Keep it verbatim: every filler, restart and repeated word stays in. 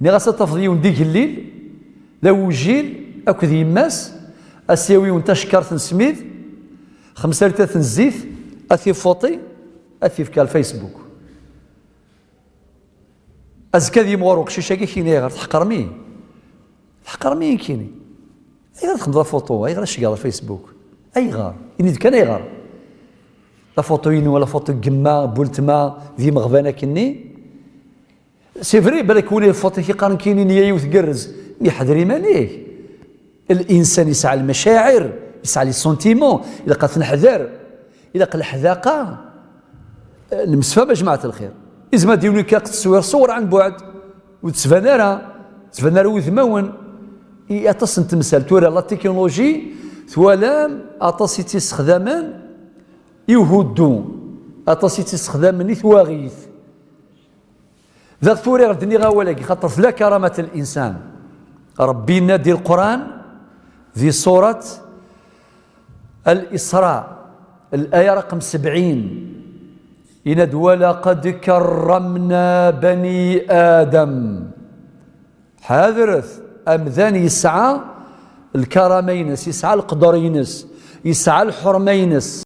Nniɣ-as ad tafeḍ yiwen d igellil, d awujil, akked yemma-s, ad s-yawi yiwen tacekkart n smid, xemsa litat n zzit, ad t-ifuṭi, ad t-ifk ar Facebook. Azekka ad yimɣur uqcic-agi, kini ayɣer tḥeqrem-iyi? Tḥeqrem-iyi kini. Ayɣer txedmeḍ la photo? Ayɣer ad ceggɛeḍ Facebook? Ayɣer? Ini-d kan ayɣer. La photo-inu, la photo n gma, n weltma, d imeɣban akkenni. C'est vrai, balak win la photo-k iqqaren kini nniya-iw tgerrez. Iḥder iman-ik. L'insan yesɛa lmacaɛir, yesɛa les sentiments, ilaq ad t-neḥder. Ilaq leḥdaqa. Nemsefham a jmaɛat lxir. Izmer ad d-yiwen akka tteswir ṣṣwer ɛan buɛd, ur d-tban ara, tban ara wudmawen. I aṭas n temsal tura, la technologie, twalam aṭas i tt-issexdamen i uhuddu, aṭas i tt-issexdamen i twaɣit. Daɣ tura i ɣ-d-nniɣ awal-agi, xaṭer tella karamat l-insan. Ṛebbi yenna-d di Leqran, di surat Al-Isra, الآية رقم سبعين, yenna-d: "ولقد كرمنا بني آدم." Ḥadret, amdan yesɛa lkarama-ines, yesɛa leqder-ines, yesɛa lḥurma-ines.